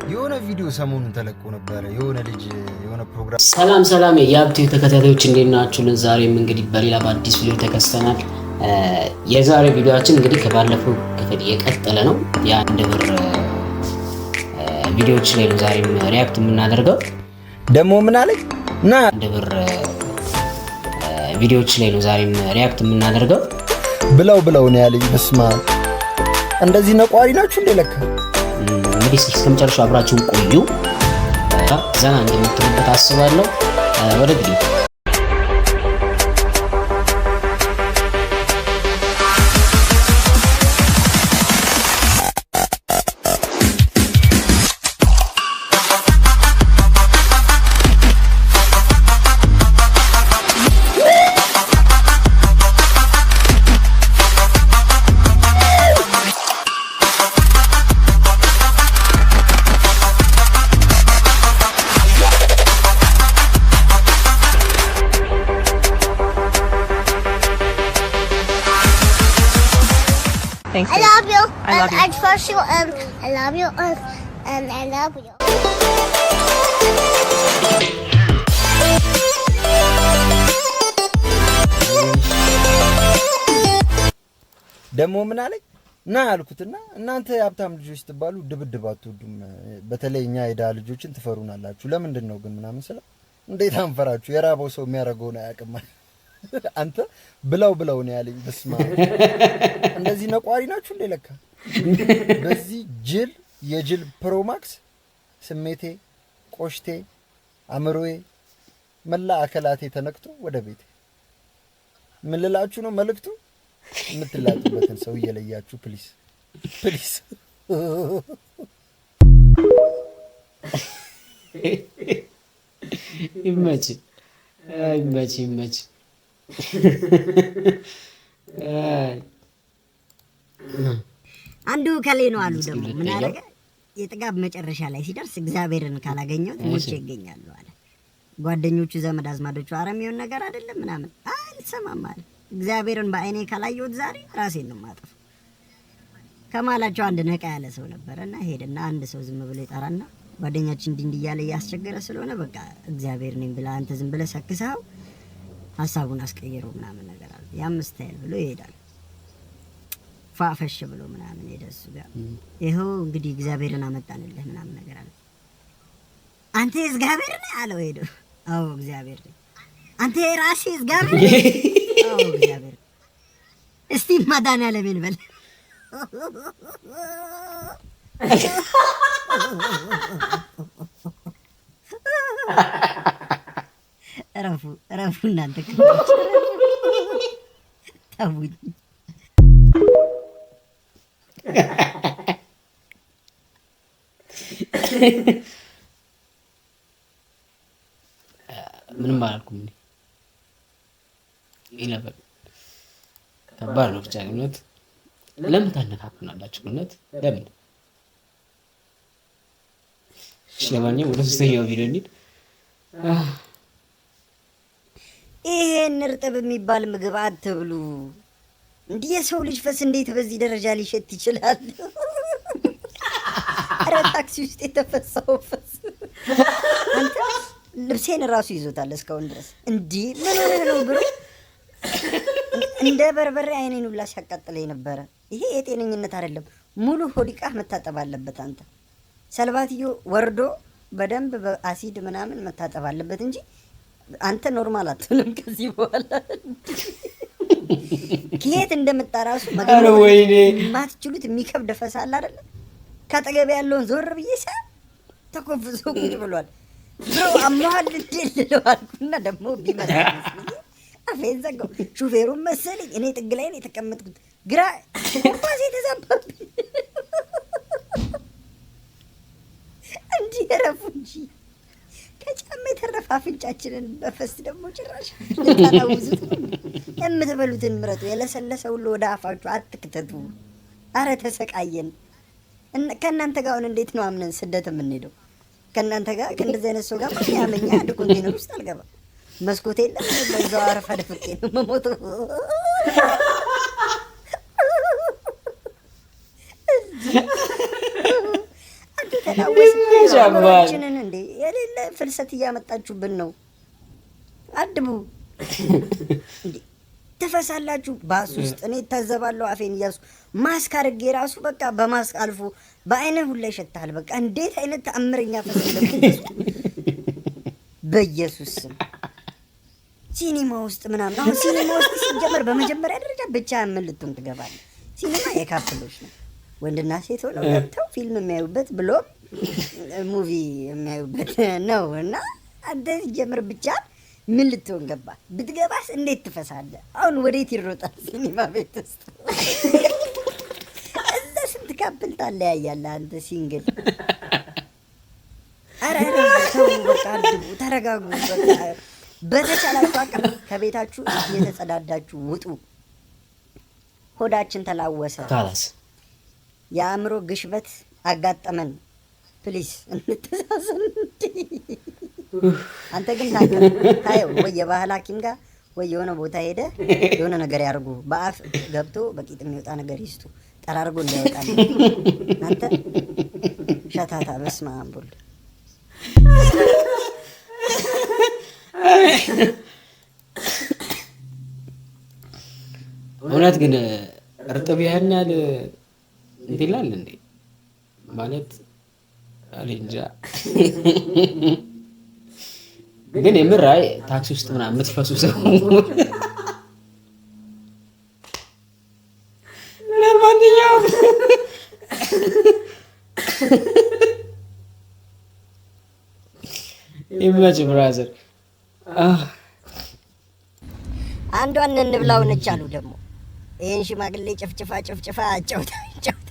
የሆነ ቪዲዮ ሰሞኑን ተለቆ ነበረ። የሆነ ልጅ የሆነ ፕሮግራም ሰላም ሰላም የአብቲ ተከታታዮች እንዴት ናችሁልን? ዛሬም እንግዲህ በሌላ በአዲስ ቪዲዮ ተከስተናል። የዛሬ ቪዲዮአችን እንግዲህ ከባለፈው ክፍል የቀጠለ ነው። የ1 ብር ቪዲዮዎች ላይ ነው ዛሬም react የምናደርገው። ደግሞ ምን አለኝ ና 1 ብር ቪዲዮዎች ላይ ነው ዛሬም react የምናደርገው። ብለው ብለው ነው ያለኝ። በስመ አብ፣ እንደዚህ ነቋሪ ናችሁ እንዴ? ለካ እንግዲህ እስከ መጨረሻው አብራችሁን ቆዩ። ዘና እንደምትሉበት አስባለሁ። ወደ ቪዲዮ። Thanks. I love you. I love you. I trust you and I love you and I love you. ደግሞ ምን አለኝ ና አልኩትና እናንተ የሀብታም ልጆች ስትባሉ ድብድብ አትወዱም፣ በተለይ እኛ የድሃ ልጆችን ትፈሩናላችሁ። ለምንድን ነው ግን ምናምን ስለው እንዴት አንፈራችሁ? የራበው ሰው የሚያደርገውን አያውቅም። አንተ ብለው ብለው ነው ያለኝ። በስመ አብ፣ እንደዚህ ነቋሪ ናችሁ እንዴ? ለካ በዚህ ጅል የጅል Pro Max ስሜቴ፣ ቆሽቴ፣ አእምሮዬ፣ መላ አካላቴ ተነክቶ ወደ ቤቴ። ምን ልላችሁ ነው መልእክቱ? የምትላጡበትን ሰው እየለያችሁ please please። ይመች ይመች ይመች። አንዱ ከሌ ነው አሉ። ደግሞ ምን አደረገ? የጥጋብ መጨረሻ ላይ ሲደርስ እግዚአብሔርን ካላገኘሁት ሞቼ ይገኛሉ አለ። ጓደኞቹ፣ ዘመድ አዝማዶቹ አረ የሚሆን ነገር አይደለም ምናምን አልሰማም አለ። እግዚአብሔርን በአይኔ ካላየሁት ዛሬ ራሴን ነው የማጠፋው። ከመሀላቸው አንድ ነቃ ያለ ሰው ነበረ እና ሄደና አንድ ሰው ዝም ብሎ ይጠራና ጓደኛችን እንዲህ እንዲህ እያለ እያስቸገረ ስለሆነ በቃ እግዚአብሔር ነኝ ብለህ አንተ ዝም ብለህ ሰክሰኸው ሀሳቡን አስቀይረው ምናምን ነገር አለ። የአምስት ያህል ብሎ ይሄዳል። ፋፈሽ ብሎ ምናምን ሄደ እሱ ጋር። ይኸው እንግዲህ እግዚአብሔርን አመጣንልህ ምናምን ነገር አለ። አንተ እግዚአብሔር ነህ አለው። ሄዶ አዎ እግዚአብሔር ነኝ። አንተ የራስህ እግዚአብሔር ነህ? አዎ እግዚአብሔር። እስቲ መድኃኒዓለምን በል። እረፉ እረፉ እናንተ ተውኝ። ምንም አላልኩም። እኔ ይህ ነበር ከባድ ነው። ብቻ እውነት ለምን ታነካኩናላችሁ? እውነት ለምን? እሺ፣ ለማንኛውም ወደ ሶስተኛው ቪዲዮ እንሂድ። ይሄን እርጥብ የሚባል ምግብ አትብሉ። እንዲህ የሰው ልጅ ፈስ እንዴት በዚህ ደረጃ ሊሸት ይችላል? ኧረ ታክሲ ውስጥ የተፈሳው ፈስ አንተ ልብሴን እራሱ ይዞታል እስካሁን ድረስ። እንዲህ ምን ሆነህ ነው ብሎ እንደ በርበሬ አይኔን ሁላ ሲያቃጥለኝ ነበረ። ይሄ የጤነኝነት አይደለም። ሙሉ ሆዲቃህ መታጠብ አለበት። አንተ ሰልባትዮ ወርዶ በደንብ በአሲድ ምናምን መታጠብ አለበት እንጂ አንተ normal አትሆንም ከዚህ በኋላ። ከየት እንደመጣ ራሱ ኧረ ወይኔ! ማትችሉት የሚከብድ ፈሳ አለ አይደለ? ከአጠገቤ ያለውን ዞር ብዬ ሳ ተኮፍሶ ቁጭ ብሏል። Bro አሞሃል እንዴ ልለው አልኩና ደግሞ ቢመጣ አፌን ዘጋው። ሹፌሩን መሰለኝ እኔ ጥግ ላይ ነው የተቀመጥኩት። ግራ ኳስ የተዛባብኝ። እንዲህ ረፉ እንጂ ከጫማ የተረፈ አፍንጫችንን በፈስ ደግሞ ጭራሽ ልታላውዙት ነው። የምትበሉትን ምረጡ። የለሰለሰ ሁሉ ወደ አፋችሁ አትክተቱ። አረ ተሰቃየን። ከእናንተ ጋር አሁን እንዴት ነው አምነን ስደት የምንሄደው? ከእናንተ ጋር ከእንደዚህ አይነት ሰው ጋር ያመኛ አንድ ኮንቴነር ውስጥ አልገባም። መስኮት የለም፣ በዛው አረፋ ደፍቄ ነው የምሞተው። አንተ ተላወስ ይመች አባት። አእምሯችንን እንዴ የሌለ ፍልሰት እያመጣችሁብን ነው። አድቡ እንዴ፣ ትፈሳላችሁ። ባስ ውስጥ እኔ እታዘባለሁ። አፌን እያሱ ማስክ አድርጌ ራሱ በቃ በማስክ አልፎ በአይነ ሁላ ይሸታል። በቃ እንዴት አይነት ተአምረኛ ፈስ እንደምትፈሱ በኢየሱስ ስም። ሲኒማ ውስጥ ምናምን፣ አሁን ሲኒማ ውስጥ ሲጀመር በመጀመሪያ ደረጃ ብቻ ምን ልትሆን ትገባለህ? ሲኒማ የ couple ኦች ነው። ወንድና ሴት ሆነው ገብተው ፊልም የሚያዩበት ብሎም movie የሚያዩበት ነው። እና አንተ ሲጀምር ብቻ ምን ልትሆን ገባ? ብትገባስ እንዴት ትፈሳለህ? አሁን ወዴት ይሮጣል? ሲኒማ ቤት ውስጥ እዛ ስንት couple ታለያያለህ አንተ single። ኧረ ኧረ ተው በቃ አድቡ፣ ተረጋጉ። በቃ በተቻላችሁ አቅም ከቤታችሁ እየተጸዳዳችሁ ውጡ። ሆዳችን ተላወሰ። ካላስ የአእምሮ ግሽበት አጋጠመን። Please እንተዛዘን። አንተ ግን ታከም፣ ታየው ወይ የባህል ሐኪም ጋር ወይ የሆነ ቦታ ሄደ የሆነ ነገር ያርጉ። በአፍ ገብቶ በቂጥ የሚወጣ ነገር ይስጡ፣ ጠራርጎ እንዲያወጣ። አንተ ሸታታ፣ በስመ አብ ወልድ። እውነት ግን እርጥብ ያህል ያህል እንትን ይላል እንዴ? ማለት እኔ እንጃ። ግን የምር አይ ታክሲ ውስጥ ምናምን የምትፈሱ ሰው፣ ለማንኛውም ይመች brother። አንዷን እንብላው ነች አሉ ደግሞ። ይህን ሽማግሌ ጭፍጭፋ ጭፍጭፋ አጫውታ አጫውታ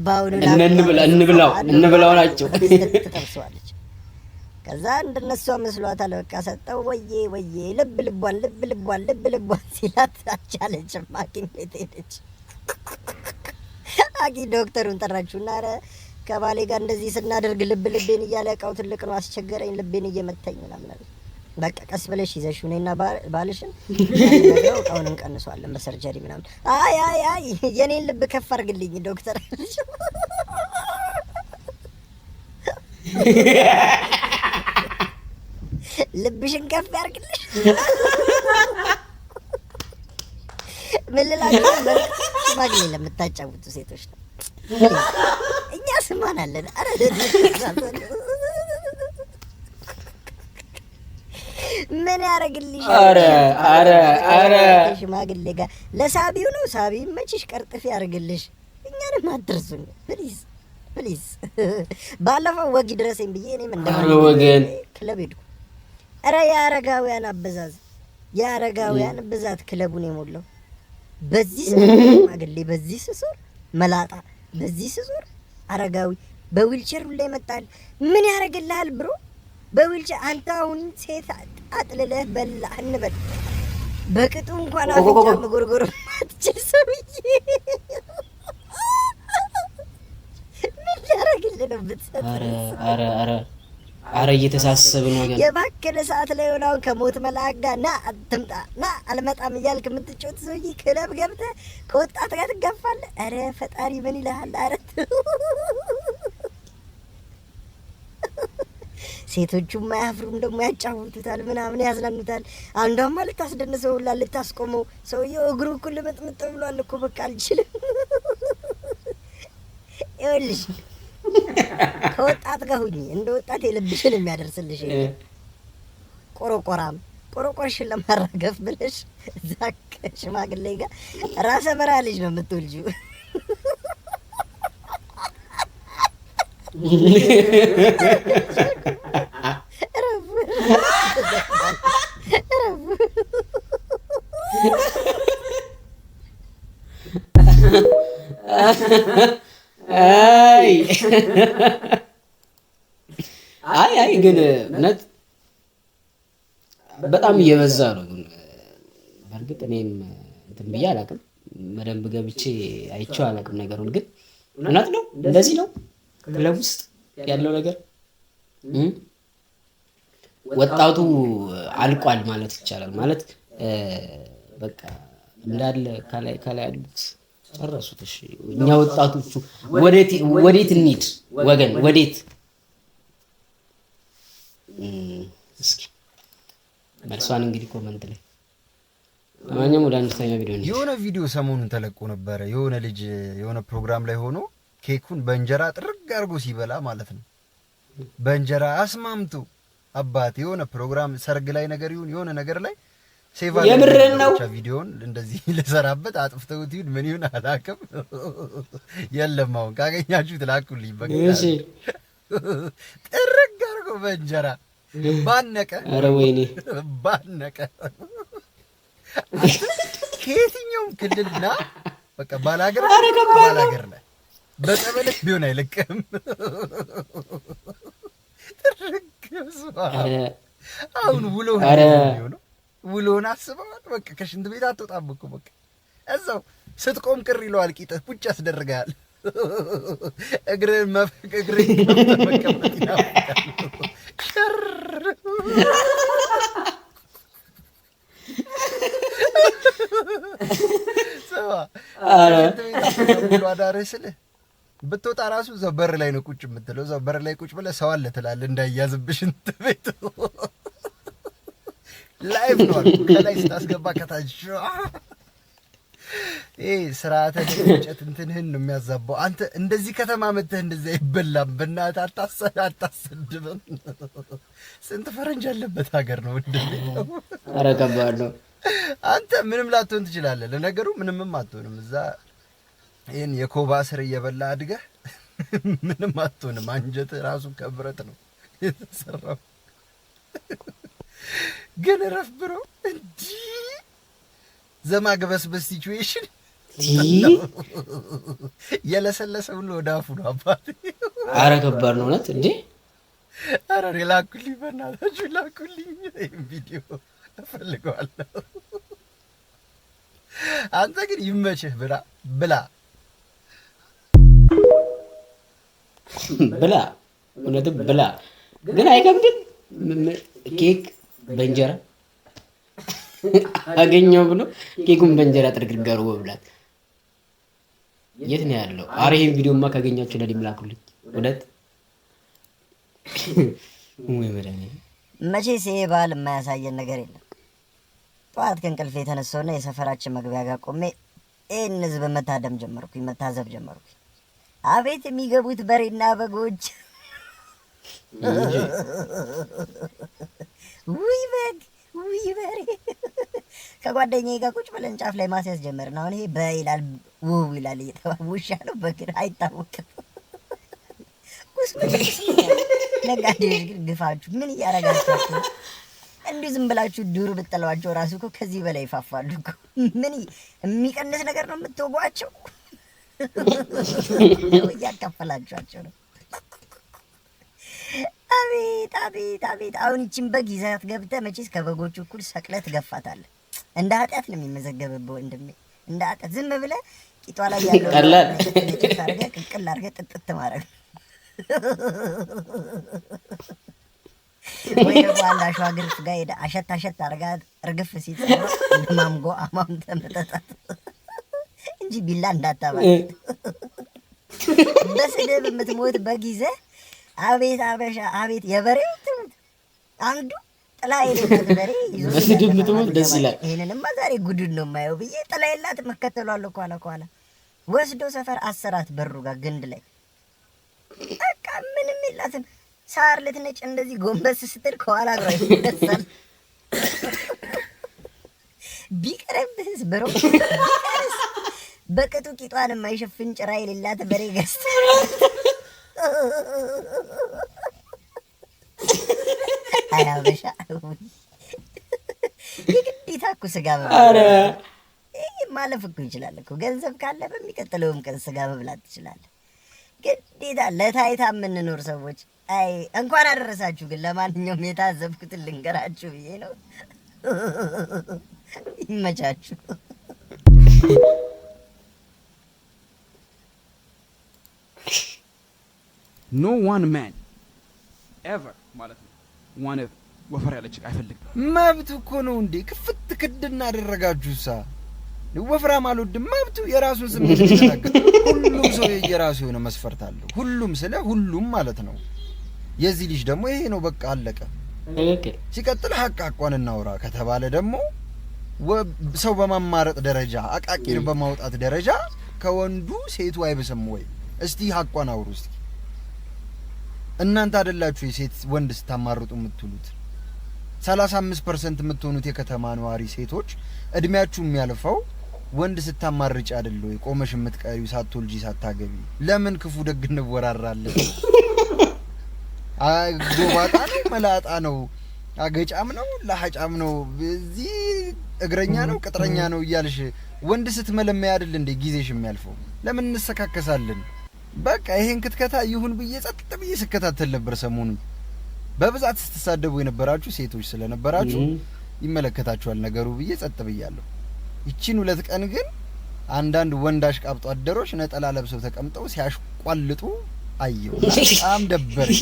በአሁኑ እንብላው እንብላው ናቸው። ትጠብሰዋለች። ከዛ እንደነሷ መስሏታል። በቃ ሰጠው። ወዬ ወዬ ልብ ልቧን ልብ ልቧን ልብ ልቧን ሲላት አልቻለችም። ሐኪም ቤት ሄደች። ሐኪም ዶክተሩን ጠራችሁና ኧረ ከባሌ ጋር እንደዚህ ስናደርግ ልብ ልቤን እያለ እቃው ትልቅ ነው አስቸገረኝ፣ ልቤን እየመታኝ ምናምን አለች። በቃ ቀስ ብለሽ ይዘሽው እኔና ባልሽን ነገው እቃውን እንቀንሰዋለን በ surgery ምናምን። አይ አይ አይ የኔን ልብ ከፍ አድርግልኝ ዶክተር አለች። ልብሽን ከፍ ያርግልሽ። ምን ልላችሁ ነው? ሽማግሌ ለምታጫውቱ ሴቶች ነው። እኛ ስማን አለን። ኧረ ምን ያደርግልሽ? ኧረ ኧረ ኧረ ሽማግሌ ጋር ለሳቢው ነው። ሳቢ መችሽ ቀርጥፍ ያደርግልሽ። እኛንም አትርሱን please please። ባለፈው ወግ ድረሰኝ ብዬ እኔም እንደ ኧረ ወገን ክለብ ሄድኩ። ኧረ የአረጋውያን አበዛዝ፣ የአረጋውያን ብዛት ክለቡን የሞላው። በዚህ ስዞር ሽማግሌ፣ በዚህ ስዞር መላጣ፣ በዚህ ስዞር አረጋዊ በዊልቸር ሁላ ይመጣል። ምን ያደርግልሃል bro በ wheelchair? አንተ አሁን ሴት አጥልለህ በላህ እንበል፣ በቅጡ እንኳን አፍንጫ መጎርጎር ማትችል ሰውዬ ምን ሊያደርግልህ ነው ብትሰጥ? ኧረ ኧረ ኧረ ኧረ እየተሳሰብን ወገን። የባከነ ሰዓት ላይ ሆነ አሁን ከሞት መልአክ ጋር ና አትምጣ ና አልመጣም እያልክ የምትጮት ሰውዬ ክለብ ገብተህ ከወጣት ጋር ትጋፋለህ። ኧረ ፈጣሪ ምን ይልሃል? ኧረ ሴቶቹም አያፍሩም ደግሞ ያጫውቱታል፣ ምናምን ያዝናኑታል። አንዷማ ልታስደንሰው ሁላ ልታስቆመው፣ ሰውየው እግሩ እኮ ልምጥምጥ ብሏል እኮ በቃ አልችልም። ይኸውልሽ ከወጣት ጋር ሁኚ፣ እንደ ወጣት የልብሽን የሚያደርስልሽ የለም። ቆሮቆራም ቆሮቆርሽን ለማራገፍ ብለሽ እዛ ከሽማግሌ ጋር ራሰ በራ ልጅ ነው የምትወልጂው። እረፉ እረፉ። አይ አይ አይ ግን እውነት በጣም እየበዛ ነው። ግን በእርግጥ እኔም እንትን ብዬ አላውቅም፣ በደንብ ገብቼ አይቼው አላውቅም ነገሩን። ግን እውነት ነው፣ እንደዚህ ነው ክለብ ውስጥ ያለው ነገር እ? ወጣቱ አልቋል ማለት ይቻላል። ማለት በቃ እንዳለ ከላይ ከላይ ያሉት ጨረሱት። እሺ እኛ ወጣቶቹ ወዴት ወዴት እንሂድ ወገን? ወዴት? እስኪ መልሷን እንግዲህ comment ላይ። ለማንኛውም ወደ አምስተኛ ቪዲዮ እንሂድ። የሆነ ቪዲዮ ሰሞኑን ተለቆ ነበረ። የሆነ ልጅ የሆነ ፕሮግራም ላይ ሆኖ ኬኩን በእንጀራ ጥርግ አድርጎ ሲበላ ማለት ነው። በእንጀራ አስማምቶ አባት፣ የሆነ ፕሮግራም ሰርግ ላይ ነገር ይሁን የሆነ ነገር ላይ save የምርህን ነው? ብቻ ቪዲዮን እንደዚህ ልሰራበት አጥፍተውት ይሁን ምን ይሁን አላውቅም። የለም፣ አሁን ካገኛችሁት ላኩልኝ። በቃ ጥርግ አድርጎ በእንጀራ ባነቀ። ኧረ ወይኔ! ባነቀ። ከየትኛውም ክልልና በቃ ባላገር ባላገር ነህ። በጸበልህ ቢሆን አይለቅም። ጥርግ፣ በስመ አብ። አሁን ውሎህን እንዴት ነው የሚሆነው? ውሎህን አስበዋል? በቃ ከሽንት ቤት አትወጣም እኮ፣ በቃ እዛው ስትቆም ቅር ይለዋል። ቂጥህ ቁጭ ያስደርግሃል። እግርህን መቀመጥ ይናፍቃል። ሸር። ስማ፣ ሽንት ቤት አትወጣም ውሎ አዳርህ ስልህ ብትወጣ ራሱ እዛው በር ላይ ነው ቁጭ የምትለው። እዛው በር ላይ ቁጭ ብለህ ሰው አለ ትላለህ እንዳይያዝብሽ ሽንት ቤት። Live ነው አልኩህ። ከላይ ስታስገባ ከታች ይሄ ስርዓተ እንጨት እንትንህን ነው የሚያዛባው። አንተ እንደዚህ ከተማ መጥተህ እንደዚህ አይበላም። በእናትህ አታሰድብም። ስንት ፈረንጅ ያለበት ሀገር ነው ወንድሜ። ኧረ ከባድ ነው። አንተ ምንም ላትሆን ትችላለህ። ለነገሩ ምንምም አትሆንም። እዛ ይህን የኮባ ስር እየበላ አድገህ ምንም አትሆንም። አንጀትህ ራሱ ከብረት ነው የተሰራው። ግን እረፍ bro፣ እንዲህ ዘማግበስበስ situation የለሰለሰ ሁሉ ወደ አፉ ነው አባቴ። ኧረ ከባድ ነው እውነት እንዴ! ኧረ እኔ ላኩልኝ፣ በእናታችሁ ላኩልኝ። ይህን ቪዲዮ እፈልገዋለሁ። አንተ ግን ይመችህ፣ ብላ ብላ። ብላ፣ እውነትም ብላ። ግን አይከብድም? ኬክ በእንጀራ አገኘው ብሎ ኬኩን በእንጀራ ጥርግርግ አድርጎ መብላት የት ነው ያለው? አረ ይሄን ቪዲዮማ ካገኛችሁ ለእኔም ላኩልኝ። እውነት ወይ መድኃኒዓለም! መቼስ ይሄ ባህል የማያሳየን ነገር የለም። ጠዋት ከእንቅልፍ የተነሳውና የሰፈራችን መግቢያ ጋር ቆሜ ይህን ህዝብ መታደም ጀመርኩኝ፣ መታዘብ ጀመርኩኝ። አቤት የሚገቡት በሬና በጎች! ውይ በግ፣ ውይ በሬ! ከጓደኛዬ ጋር ቁጭ ብለን ጫፍ ላይ ማስያዝ ጀመርን። አሁን ይሄ በ ይላል፣ ውው ይላል፣ እየተባ ውሻ ነው በግ አይታወቅም። ነጋዴዎች ግን ግፋችሁ ምን እያረጋችኋቸው? እንዲሁ ዝም ብላችሁ ዱር ብጥሏቸው ራሱ እኮ ከዚህ በላይ ይፋፋሉ እኮ። ምን የሚቀንስ ነገር ነው የምትወጓቸው? እያካፈላችኋቸው ነው። አቤት አቤት አቤት! አሁን ይችን በግ ይዘሃት ገብተህ መቼስ ከበጎቹ እኩል ሰቅለህ ትገፋታለህ። እንደ ኃጢአት ነው የሚመዘገብብህ ወንድሜ፣ እንደ ኃጢአት። ዝም ብለህ ቂጧ ላይ ያለው ቀላል አድርገህ ቅቅል አድርገህ ጥጥት ማድረግ ወይ ደግሞ አንድ አሸዋ ግርፍ ጋር ሄደህ አሸት አሸት አድርጋት እርግፍ ሲል ማምጎ አማምተህ መጠጣት እንጂ ቢላ እንዳታባል። በስድብ የምትሞት በግ ይዘህ፣ አቤት አበሻ፣ አቤት የበሬው ትሙት፣ አንዱ ጥላ የሌላት በሬ ይዞ በስድብ የምትሞት ደስ ይላል። ይሄንንማ ዛሬ ጉድን ነው የማየው ብዬ ጥላ የላት መከተሏለሁ ከኋላ ከኋላ፣ ወስዶ ሰፈር አሰራት በሩ ጋር ግንድ ላይ። በቃ ምንም የላትም። ሳር ልትነጭ እንደዚህ ጎንበስ ስትል ከኋላ እግሯ ይነሳል። ቢቀርብህስ bro፣ ቢቀርስ? በቅጡ ቂጧን የማይሸፍን ጭራ የሌላት በሬ ገዝተህ፣ አይ አበሻ፣ የግዴታ እኮ ስጋ መብላት ይህ ማለፍ እኮ ይችላል እኮ። ገንዘብ ካለ በሚቀጥለውም ቀን ስጋ መብላት ትችላለህ። ግዴታ ለታይታ የምንኖር ሰዎች፣ አይ እንኳን አደረሳችሁ። ግን ለማንኛውም የታዘብኩትን ልንገራችሁ ብዬ ነው። ይመቻችሁ። No one man ever ማለት ነው one ወፈር ያለች አይፈልግም። መብት እኮ ነው እንዴ! ክፍት ክድ እናደረጋችሁ ሳ ወፍራም አልወድም፣ መብቱ፣ የራሱን ስሜት ይተናገር። ሁሉም ሰው የየራሱ የሆነ መስፈርት አለው። ሁሉም ስለ ሁሉም ማለት ነው። የዚህ ልጅ ደግሞ ይሄ ነው፣ በቃ አለቀ። ሲቀጥል ሀቅ ሀቋን እናውራ ከተባለ ደግሞ ሰው በማማረጥ ደረጃ፣ አቃቂር በማውጣት ደረጃ ከወንዱ ሴቱ አይብስም ወይ? እስቲ ሀቋን አውሩ እስቲ። እናንተ አይደላችሁ የሴት ወንድ ስታማርጡ የምትውሉት? 35% የምትሆኑት የከተማ ነዋሪ ሴቶች እድሜያችሁ የሚያልፈው ወንድ ስታማርጭ አይደል ወይ? ቆመሽ የምትቀሪው ሳትወልጂ ሳታገቢ። ለምን ክፉ ደግ እንወራራለን? ጎባጣ ነው፣ መላጣ ነው፣ አገጫም ነው፣ ለሀጫም ነው፣ እዚህ እግረኛ ነው፣ ቅጥረኛ ነው እያልሽ ወንድ ስትመለመይ አይደል እንዴ ጊዜሽ የሚያልፈው? ለምን እንሰካከሳለን? በቃ ይሄን ክትከታ ይሁን ብዬ ጸጥ ብዬ ስከታተል ነበር ሰሞኑን። በብዛት ስትሳደቡ የነበራችሁ ሴቶች ስለነበራችሁ ይመለከታችኋል ነገሩ ብዬ ጸጥ ብያለሁ። ይቺን 2 ቀን ግን አንዳንድ ወንድ አሽቃብጦ አደሮች ነጠላ ለብሰው ተቀምጠው ሲያሽቋልጡ አየሁ። በጣም ደበረኝ።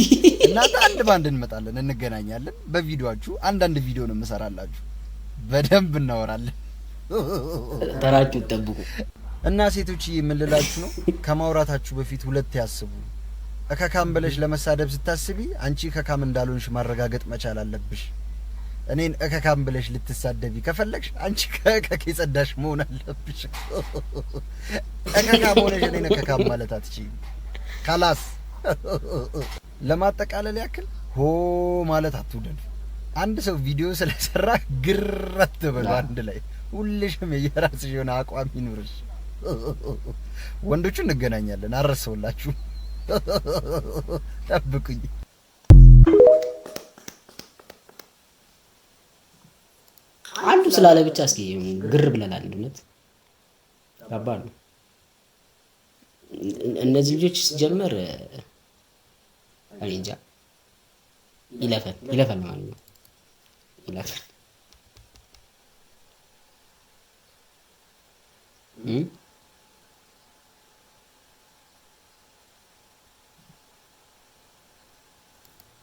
እናንተ አንድ ባንድ እንመጣለን፣ እንገናኛለን። በቪዲዮአችሁ አንዳንድ ቪዲዮ ነው የምሰራላችሁ። በደንብ እናወራለን። ተራችሁ ጠብቁ። እና ሴቶች የምንላችሁ ነው፣ ከማውራታችሁ በፊት ሁለት ያስቡ። እከካም ብለሽ ለመሳደብ ስታስቢ አንቺ እከካም እንዳልሆንሽ ማረጋገጥ መቻል አለብሽ። እኔን እከካም ብለሽ ልትሳደቢ ከፈለግሽ አንቺ ከእከክ የጸዳሽ መሆን አለብሽ። እከካም ሆነሽ እኔን እከካም ማለት አትችይም። خلاص፣ ለማጠቃለል ያክል ሆ ማለት አትውደዱ። አንድ ሰው ቪዲዮ ስለሰራ ግር አትበሉ። አንድ ላይ ሁልሽም የራስሽ የሆነ አቋም ይኑርሽ። ወንዶቹ እንገናኛለን፣ አረሰውላችሁ፣ ጠብቁኝ። አንዱ ስላለ ብቻ እስኪ ግር ብለናል። እውነት ከባድ ነው። እነዚህ ልጆች ሲጀመር እኔ እንጃ፣ ይለፈን ይለፈን ማለት ነው፣ ይለፈን።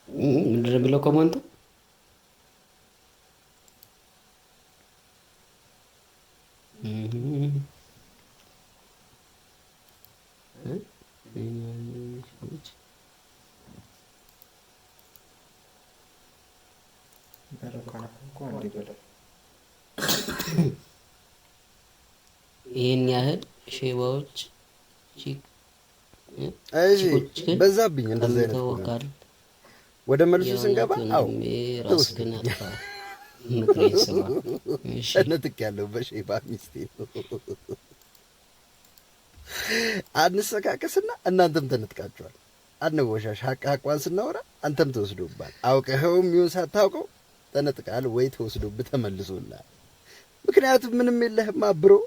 ምንድን ነው የሚለው comment ኡ? ይህን ያህል ሼባዎች እሺ በዛብኝ እንደዚህ አይነት ቀምተውካል። ወደ መልሱ ስንገባ አዎ ራስህን አጥፋ። ምክሬን ስማ። እሺ። ነጥቅ ያለው በሼባ ሚስቴ ነው። አንሰካከስና እናንተም ተነጥቃችኋል። አንወሻሽ፣ ሀቅ ሀቋን ስናወራ አንተም ተወስዶባል። አውቀኸውም ይሁን ሳታውቀው ተነጥቃል ወይ ተወስዶብህ ተመልሶልሃል። ምክንያቱም ምንም የለህማ bro።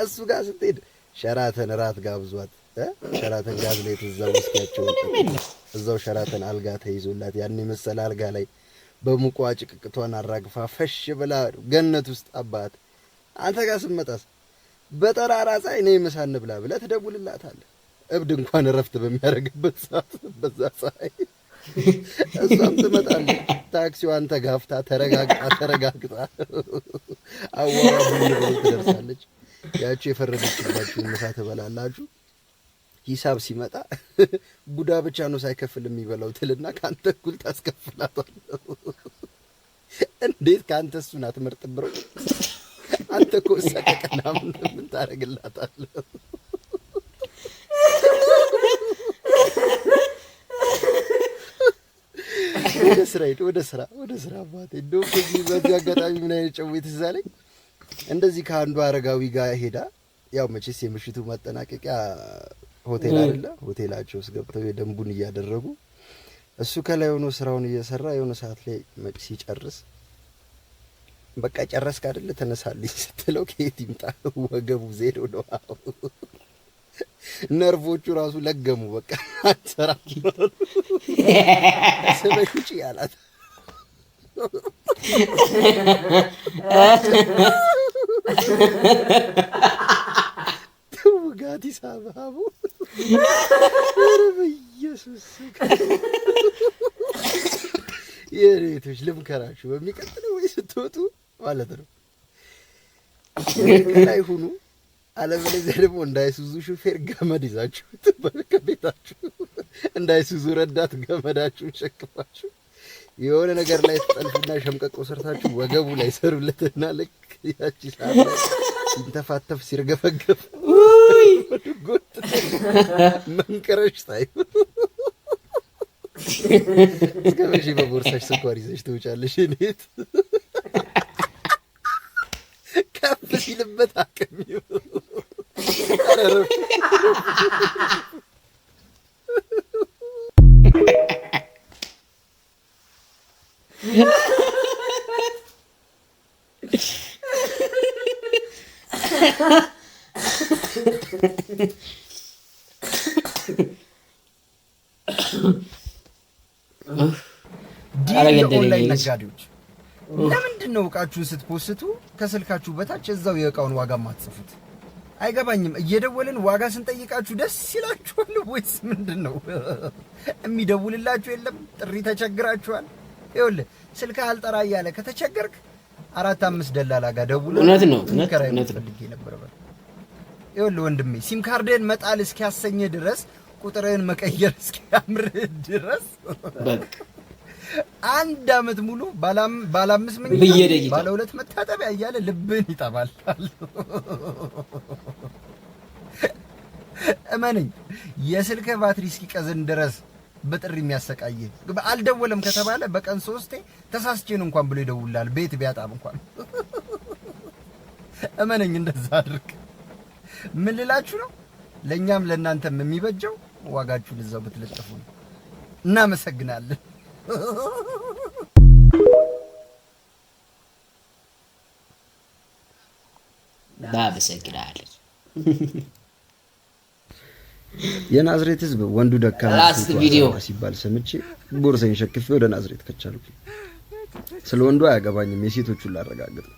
እሱ ጋር ስትሄድ ሸራተን እራት ጋብዟት፣ ሸራተን ጋዝ ላይ እዛው ውስኪያቸውን እዛው ሸራተን አልጋ ተይዞላት ያን የመሰለ አልጋ ላይ በሙቋ ጭቅቅቷን አራግፋ ፈሽ ብላ ገነት ውስጥ አባት። አንተ ጋር ስመጣስ በጠራራ ፀሐይ ነይ ምሳ እንብላ ብለህ ትደውልላታለህ። እብድ እንኳን እረፍት በሚያደርግበት ሰዓት በዛ ፀሐይ እሷም ትመጣለች። ታክሲዋን ተጋፍታ ተረጋግጣ ተረጋግጣ አዋራ ቡን ብሎ ትደርሳለች። ያቺ የፈረደችባችሁን ምሳ ትበላላችሁ። ሂሳብ ሲመጣ ቡዳ ብቻ ነው ሳይከፍል የሚበላው ትልና ከአንተ እኩል ታስከፍላታለህ። እንዴት ከአንተ እሱን አትመርጥም bro? አንተ እኮ ሰቀቀና ምን ታደርግላታለህ? ወደ ስራ ሂድ፣ ወደ ስራ፣ ወደ ስራ አባቴ። እንደውም በዚህ አጋጣሚ ምን አይነት ጨው ትዝ አለኝ። እንደዚህ ከአንዱ አረጋዊ ጋር ሄዳ፣ ያው መቼስ የምሽቱ ማጠናቀቂያ ሆቴል አይደለ? ሆቴላቸው ውስጥ ገብተው የደንቡን እያደረጉ እሱ ከላይ ሆኖ ስራውን እየሰራ የሆነ ሰዓት ላይ ሲጨርስ በቃ ጨረስክ አይደለ ተነሳልኝ ስትለው ከየት ይምጣ፣ ወገቡ ዜሮ ነው። ነርቮቹ ራሱ ለገሙ። በቃ አትሰራም፣ ስበሽ ውጪ አላት። ትውጋት ይሳባቡ። ኧረ በኢየሱስ፣ የሬቶች ልምከራችሁ፣ በሚቀጥለው ወይ ስትወጡ ማለት ነው ከላይ ሁኑ፣ አለበለዚያ ደግሞ እንደ አይሱዙ ሹፌር ገመድ ይዛችሁ ከቤታችሁ፣ እንደ አይሱዙ ረዳት ገመዳችሁን ሸክፋችሁ የሆነ ነገር ላይ ትጠልፉና ሸምቀቆ ሰርታችሁ ወገቡ ላይ ሰሩለትና ልክ ያቺ ሰዓት ላይ ሲንተፋተፍ ሲርገፈገፍ ጎት መንቀረሽ ታይ እስከ መቼ በቦርሳሽ ስኳር ይዘሽ ትውጫለሽ? እኔት ከፍ ሲልበት አቅም። ኧረ ረፍ። ኧረ ገደለኝ። ኦንላይን ልጅ። ነጋዴዎች፣ ለምንድን ነው እቃችሁን ስት post ኡ ከስልካችሁ በታች እዛው የእቃውን ዋጋ ማትጽፉት? አይገባኝም። እየደወልን ዋጋ ስንጠይቃችሁ ደስ ይላችኋል ወይስ ምንድን ነው? የሚደውልላችሁ የለም? ጥሪ ተቸግራችኋል? ይኸውልህ፣ ስልክ አልጠራ እያለ ከተቸገርክ አራት አምስት ደላላ ጋር ደውለህ እውነት ነው፣ እውነት ኪራይ እውነት ነው። ፈልጌ ነበር በል። ይኸውልህ ወንድሜ፣ ሲም ካርድህን መጣል እስኪያሰኝህ ድረስ፣ ቁጥርህን መቀየር እስኪያምርህ ድረስ በቃ አንድ አመት ሙሉ ባለ አምስት መኝታ በየደቂቃው። ባለ ሁለት መታጠቢያ እያለ ልብህን ይጠባል። እመነኝ፣ የስልክ ባትሪ እስኪቀዝን ድረስ በጥሪ የሚያሰቃይህ አልደወለም ከተባለ በቀን ሶስቴ ተሳስቼን እንኳን ብሎ ይደውላል። ቤት ቢያጣም እንኳን እመነኝ፣ እንደዛ አድርግ። ምን ልላችሁ ነው? ለእኛም ለእናንተም የሚበጀው ዋጋችሁን እዛው ብትለጥፉ ነው። እናመሰግናለን። እናመሰግናለን። የናዝሬት ህዝብ ወንዱ ደካማ Last ሴቱ ቪዲዮ። አዛባ ሲባል ሰምቼ ቦርሳዬን ሸክፌ ወደ ናዝሬት ከቻልኩ። ስለ ወንዱ አያገባኝም፣ የሴቶቹን ላረጋግጥ ነው።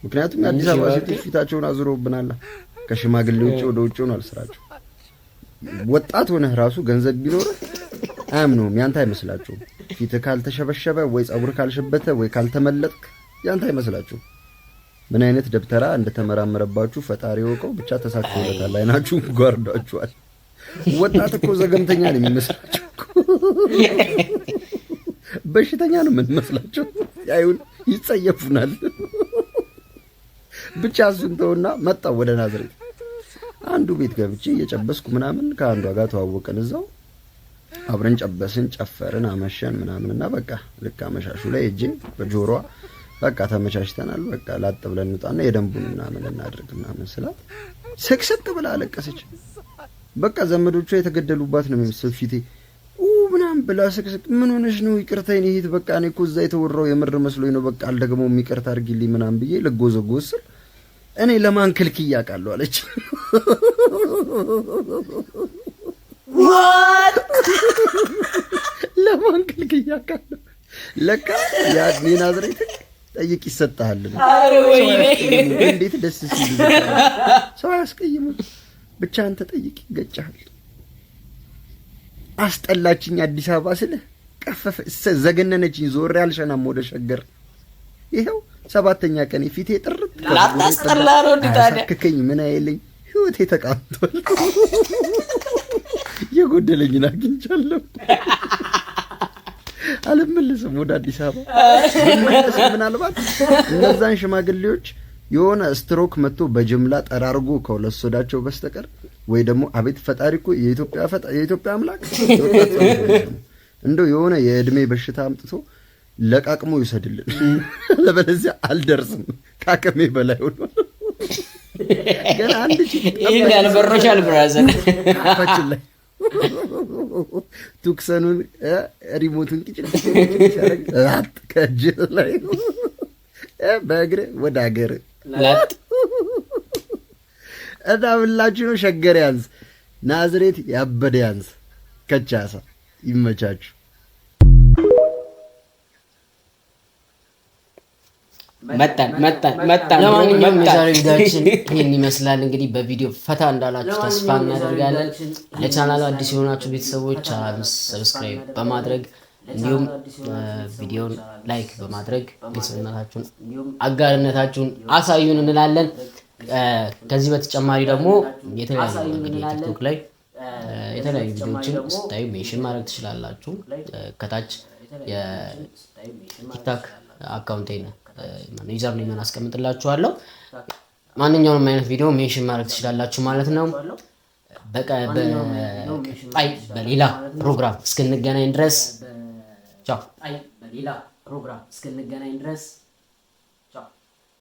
ምክንያቱም የአዲስ አበባ ሴቶች ፊታቸውን አዙረውብናል። ከሽማግሌ ውጭ ወደ ውጭ ሆኗል ስራቸው። ወጣት ሆነህ ራሱ ገንዘብ ቢኖርህ አያምነውም፣ ያንተ አይመስላቸውም። ፊትህ ካልተሸበሸበ ወይ ጸጉር ካልሸበተ ወይ ካልተመለጥክ ያንተ አይመስላቸውም። ምን አይነት ደብተራ እንደተመራመረባችሁ ፈጣሪ ወቀው። ብቻ ተሳክቶለታል። አይናችሁም ጓርዷችኋል። ወጣት እኮ ዘገምተኛ ነው የሚመስላቸው እኮ። በሽተኛ ነው የምንመስላቸው። ያዩን ይጸየፉናል። ብቻ እሱን ተውና መጣሁ ወደ ናዝሬት። አንዱ ቤት ገብቼ እየጨበስኩ ምናምን ከአንዷ ጋር ተዋወቅን። እዛው አብረን ጨበስን፣ ጨፈርን፣ አመሸን ምናምን እና በቃ ልክ አመሻሹ ላይ እጄ በጆሮዋ በቃ ተመቻችተናል፣ በቃ ላጥ ብለን እንውጣና የደንቡን ምናምን እናድርግ ምናምን ስላት ስቅስቅ ብላ አለቀሰች። በቃ ዘመዶቿ የተገደሉባት ነው የሚመስል ፊቴ ኡ ምናምን ብላ ስቅስቅ። ምን ሆነሽ ነው? ይቅርታ የኔ እህት፣ በቃ እኔ እኮ እዛ የተወራው የምር መስሎኝ ነው፣ በቃ አልደግመውም፣ ይቅርታ አድርጊልኝ ምናምን ብዬ ልጎዘጎዝ ስል እኔ ለማን ክልክዬ አውቃለሁ አለች። ለማን ክልክዬ አውቃለሁ። ለካ ያ የናዝሬት ሕግ ጠይቅ ይሰጥሃል ነው። ኧረ ወይኔ። እንዴት ደስ ሲል! ሰው አያስቀይምም። ብቻ አንተ ጠይቅ ይገጫሃል። አስጠላችኝ አዲስ አበባ ስልህ ቀፈፈ ዘገነነችኝ። ዞሬ አልሸናም ወደ ሸገር። ይኸው ሰባተኛ ቀን ፊቴ ጥርት ላታስጠላ ነው እንዴ ታዲያ? አያሳክከኝ ምን አይለኝ፣ ህይወቴ ተቃንቷል። የጎደለኝን አግኝቻለሁ። አልመለስም ወደ አዲስ አበባ። ብመለስ ምናልባት እነዛን ሽማግሌዎች የሆነ ስትሮክ መጥቶ በጅምላ ጠራርጎ ከሁለት ሶዳቸው በስተቀር ወይ ደግሞ አቤት ፈጣሪ እኮ የኢትዮጵያ አምላክ የወጣት ሰው ነው። እንደው የሆነ የእድሜ በሽታ አምጥቶ ለቃቅሞ ይውሰድልን። ለበለዚያ አልደርስም፣ ከአቅሜ በላይ ሆኗል። ገና አንድ ሺህ ይህን ያልበሮሻል brother። ካፋችን ላይ ቱክሰኑን remote ኡን ቅጭ ሲያደርግ ላጥ ከእጅ ላይ በእግር ወደ ሀገር ላጥ። እና ብላችሁ ነው። ሸገር ያንስ፣ ናዝሬት ያበደ ያንስ፣ ከቻሳ ይመቻችሁ። መጣን መጣን መጣን። ለማንኛውም መጣን። የዛሬው ቪዲዮአችን ይህን ይመስላል። እንግዲህ በቪዲዮ ፈታ እንዳላችሁ ተስፋ እናደርጋለን። ለቻናሉ አዲስ የሆናችሁ ቤተሰቦች ቻናሉን subscribe በማድረግ እንዲሁም ቪዲዮን like በማድረግ ቤተሰብነታችሁን አጋርነታችሁን አሳዩን እንላለን። ከዚህ በተጨማሪ ደግሞ የተለያዩ እንግዲህ ቲክቶክ ላይ የተለያዩ ቪዲዮዎችን ስታዩ mention ማድረግ ትችላላችሁ። ከታች የቲክቶክ account ኤን username ን አስቀምጥላችኋለሁ። ማንኛውንም አይነት ቪዲዮ mention ማድረግ ትችላላችሁ ማለት ነው። በቀጣይ በሌላ ፕሮግራም እስክንገናኝ ድረስ ቻው። በሌላ ፕሮግራም እስክንገናኝ ድረስ።